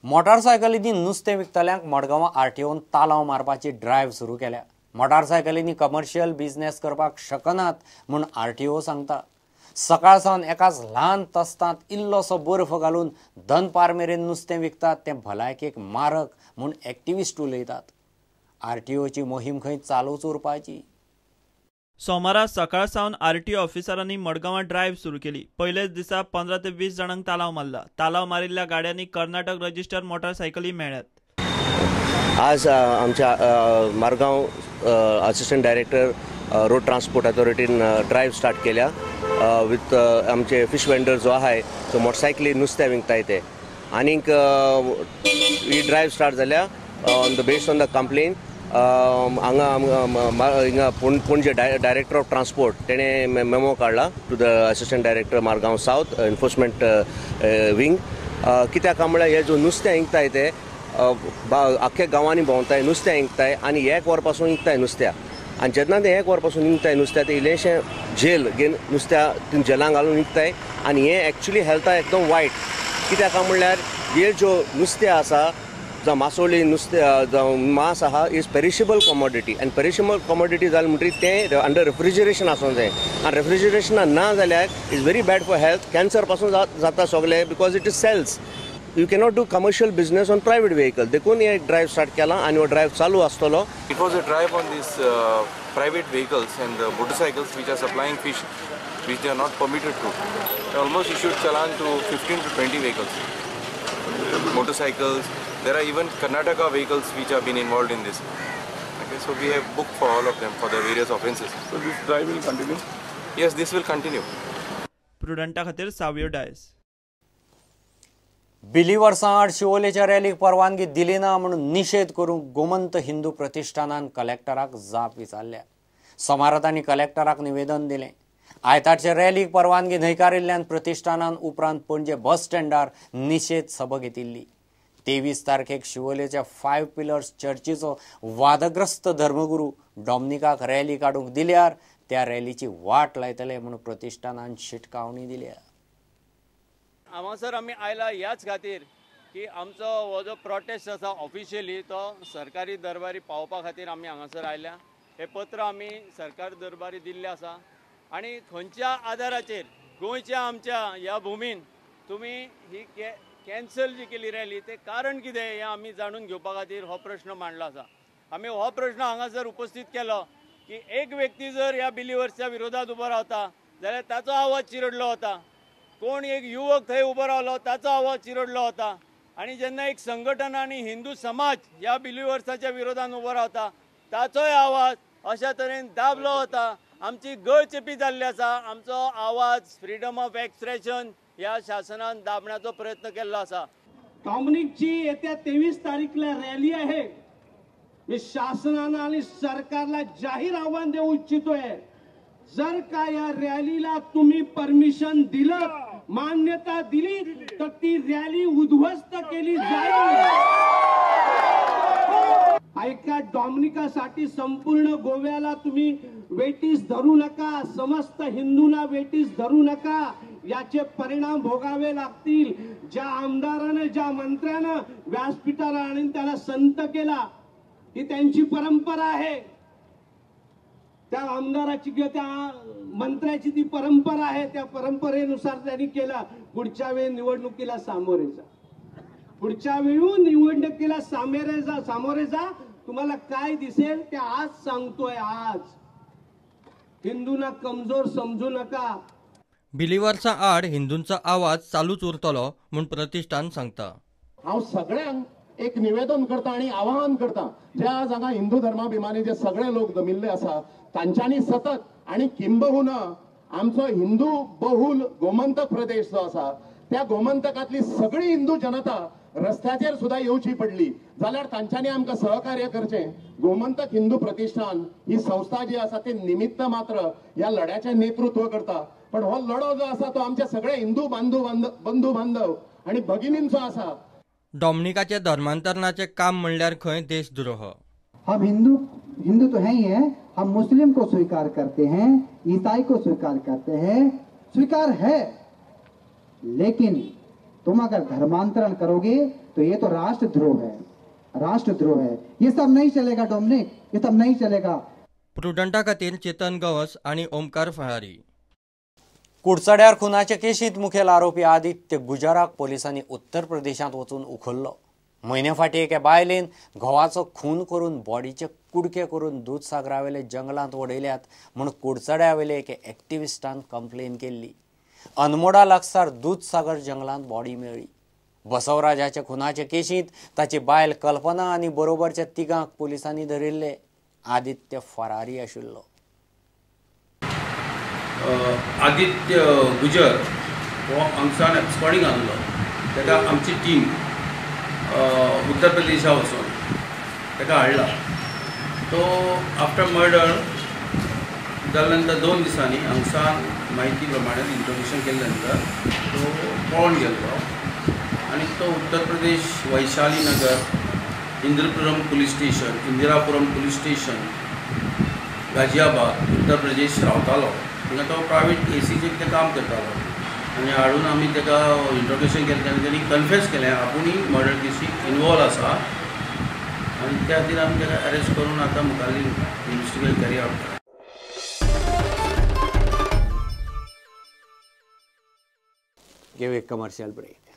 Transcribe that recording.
मोटारसायकलींनी नुस्तें विकतल्यांक मडगांवां आरटीओन तालांव मारपाची ड्रायव्ह सुरू केल्या. मोटारसायकलींनी कमर्शियल बिझनेस करपाक शकनात म्हूण आरटीओ सांगता. सकाळ सावन एकाच ल्हान तस्तांत इल्लोसो बर्फ घालून दनपार मेरेन नुस्तें विकतात तें भलायकेक मारक म्हूण एक्टिविस्ट उलयतात. आरटीओची मोहीम खंय चालूच उरपाची. सोमारा सकाळ सावन आरटीओ ऑफिसरांनी मडगांवां ड्रायव्ह सुरू केली. पयलेच दिसा 15 ते 20 जाणांक तालांव मारला. तालांव मारिल्ल्या गाड्यांनी कर्नाटक रजिस्टर मोटारसायकली मेळ्ळ्यात. आज आमच्या Margao assistant director road transport अथॉरिटीन drive start केल्या विथ आमचे फिश वेंडर जो आहाय तो मोटरसायकली नुस्तें विकताय ते आनीक ही ड्रायव्ह स्टार्ट जाल्या on the based on the complain. हांगा हिंगा पणजे डायरेक्टर ऑफ ट्रान्सपोर्ट तेणें मेमो काडला to the assistant director Margao south enforcement wing. कित्याक म्हळ्यार हे जो नुस्तें विकताय ते आख्ख्या गांवांनी भोंवताय नुस्तें विकताय आनी एक वर पासून विकताय नुस्त्या आनी जेन्ना ते एक वर पासून विकताय नुस्त्या ते इल्लेशें जेल घेवन नुस्त्या जेलां घालून विकताय आनी हें एक्चुली हेल्था एकदम वायट. कित्याक म्हणल्यार हे ज्यो नुस्तें आसा जावं मासोळी नुस्तें जावं मांस आहा is perishable commodity आनी पेरिशेबल कॉमोडिटी जालें म्हणटकीर तें अंडर रेफ्रिजरेशन आसूंक जाय आनी रेफ्रिजरेशनान ना जाल्यार is very bad for health. Cancer पासून जाता सगळें because it is cells. You cannot do commercial business on private vehicle. देखून हे ड्रायव्ह स्टार्ट केला आनी हो ड्रायव्ह चालू आसतलो. It was a drive on these private vehicles and the motorcycles which are supplying fish which they are not permitted to. They almost issued challan to 15 to 20 vehicles, motorcycles. There are even Karnataka vehicles which have been involved in this. Okay, so we have booked for all of them for the various offences. So this drive will continue? Yes, this will continue. प्रुडंटा खातीर सावियो डायस. बिलिवर्सां आड शिवोलेच्या रॅलीक परवानगी दिली ना म्हणून निशेध करूंक गोमंत हिंदू प्रतिष्ठानान कलेक्टराक जाप विचारल्या. सोमारा तांणी कलेक्टराक निवेदन दिलें. आयतारचे रॅलीक परवानगी न्हयकारिल्ल्यान प्रतिष्ठानान उपरांत पणजे बस स्टँडार निशेध सभा घेतिल्ली. 23 तारखेक शिवोलेच्या 5 पिलर्स चर्चीचो वादग्रस्त धर्मगुरू डॉमनिकाक रॅली काडूंक दिल्यार त्या रॅलीची वाट लायतले म्हणून प्रतिष्ठानान शिटकावणी दिल्या. हांगासर आमी आयला ह्याच खातीर की आमचो हो जो प्रोटेस्ट आसा ऑफिशियली तो सरकारी दरबारी पावोवपा खातीर आमी हांगासर आयल्या. हें पत्र आमी सरकार दरबारी दिल्लें आसा आनी खंयच्या आदाराचेर गोंयच्या आमच्या ह्या भुमीन तुमी ही कॅन्सल जी केली रॅली तें कारण कितें हें आमी जाणून घेवपा खातीर हो प्रश्न मांडलो आसा. आमी हो प्रश्न हांगासर उपस्थीत केलो की एक व्यक्ती जर ह्या बिलिवर्सच्या विरोधात उबो रावता जाल्यार ताचो आवाज चिरडलो वता, कोण एक युवक थंय उबो रावलो ताचो आवाज चिरडलो वता आनी जेन्ना एक संघटना आनी हिंदू समाज ह्या बिलिवर्साच्या विरोधान उबो रावता ताचोय आवाज अशा तरेन दाबलो वता. आमची गळचेपी जाल्ली आसा. आमचो आवाज फ्रीडम ऑफ एक्सप्रेशन ह्या शासनान दाबण्याचो प्रयत्न केल्लो आसा. डॉमनिकची येत्या 23 तारीखला रॅली आहे. मी शासनाला आणि सरकारला जाहीर आव्हान देऊ इच्छितोय, जर का या रॅलीला तुम्ही परमिशन दिलं, मान्यता दिली तर ती रॅली उद्ध्वस्त केली जाईल. ऐका, डॉमनिकासाठी संपूर्ण गोव्याला तुम्ही वेटीस धरू नका, समस्त हिंदूंना वेटीस धरू नका, याचे परिणाम भोगावे लागतील. ज्या आमदारानं ज्या मंत्र्यानं व्यासपीठाला आणून त्याला संत केला ही त्यांची परंपरा आहे. त्या आमदाराची किंवा त्या मंत्र्याची ती परंपरा आहे, त्या परंपरेनुसार त्यांनी केला. पुढच्या वेळी निवडणुकीला सामोरे जा, पुढच्या वेळी निवडणुकीला सामोरे जा. तुम्हाला काय दिसेल ते आज सांगतोय. आज हिंदूंना कमजोर समजू नका. बिलिवर्सां आड हिंदूंचो आवाज चालूच उरतलो म्हूण प्रतिष्ठान सांगता. हांव सगळ्यांक एक निवेदन करता आनी आवाहन करता, जे आज हांगा हिंदू धर्माभिमानी जे सगळे लोक जमिल्ले आसा तांच्यांनी सतत आनी किंबहुना आमचो हिंदू बहुल गोमंतक प्रदेश जो आसा त्या गोमंतकांतली सगळी हिंदू जनता रस्त्याचेर सुद्धा येवची पडली जाल्यार तांच्यांनी आमकां सहकार्य करचें. गोमंतक हिंदू प्रतिष्ठान ही संस्था जी आसा ती निमित्त मात्र ह्या लढ्याचें नेतृत्व करता, पण हो लढो जो आसा तो आमचे सगळे हिंदू बंधू बांधव आनी भगिनींचो आसा. डॉमनिकाचे धर्मांतरणाचे काम म्हणल्यार खंय देशद्रोह. हम हिंदू तो हैं ही हैं, हम मुस्लिम को स्वीकार करते हैं, ईसाई को स्वीकार करते हैं, स्वीकार है, लेकिन तुम अगर धर्मांतरण करोगे तो तो ये तो राष्ट्रद्रोह है, राष्ट्रद्रोह है। ये सब नहीं चलेगा डोमिनिक, ये सब नहीं चलेगा। प्रुडंटा खातीर चेतन गवस आनी ओमकार फळारी। कुडचड्यार खुनाचे केशींत मुखेल आरोपी आदित्य गुजराक पोलिसांनी उत्तर प्रदेशांत वचून उखल्लो। म्हयने फाटीं एके बायलेन घोवाचो खून करून बॉडीचे कुडके करून दूदसागरावेले जंगलांत वडयल्यात म्हूण कुडचड्यावेले एके एक्टिविस्टान कंप्लेन केल्ली। अनमोडा लागसार दूदसागर जंगलांत बॉडी मेळ्ळी। बसवराजाच्या खुनाचे केशींत ताची बायल कल्पना आनी बरोबरच्या तिगांक पोलिसांनी धरिल्ले। आदित्य फरारी आशिल्लो। आदित्य गुजर हो हांगसान एब्सकॉन्डिंग आहलो, ताका आमची टीम उत्तर प्रदेशा वचून ताका हाडला। तो आफ्टर मर्डर जाल्या नंतर 2 दिसांनी हांगसान म्हायती प्रमाणे इंट्रोगेशन केल्या नंतर तो पळोवन गेल्लो आनी तो Uttar Pradesh Vaishali Nagar Indirapuram police station, Indirapuram police station, Ghaziabad, Uttar Pradesh रावतालो। थिंगा तो प्रायवेट एसीचें कितें काम करतालो आनी हाडून आमी ताका इंट्रोगेशन केलें तेन्ना तेणी कन्फेस केलें आपुणूय मर्डर केसीक इनवॉल्व आसा आनी त्या खातीर आमी ताका अरेस्ट करून आतां मुखारली इन्वेस्टिगेशन कॅरी आवट केला। Give a commercial break.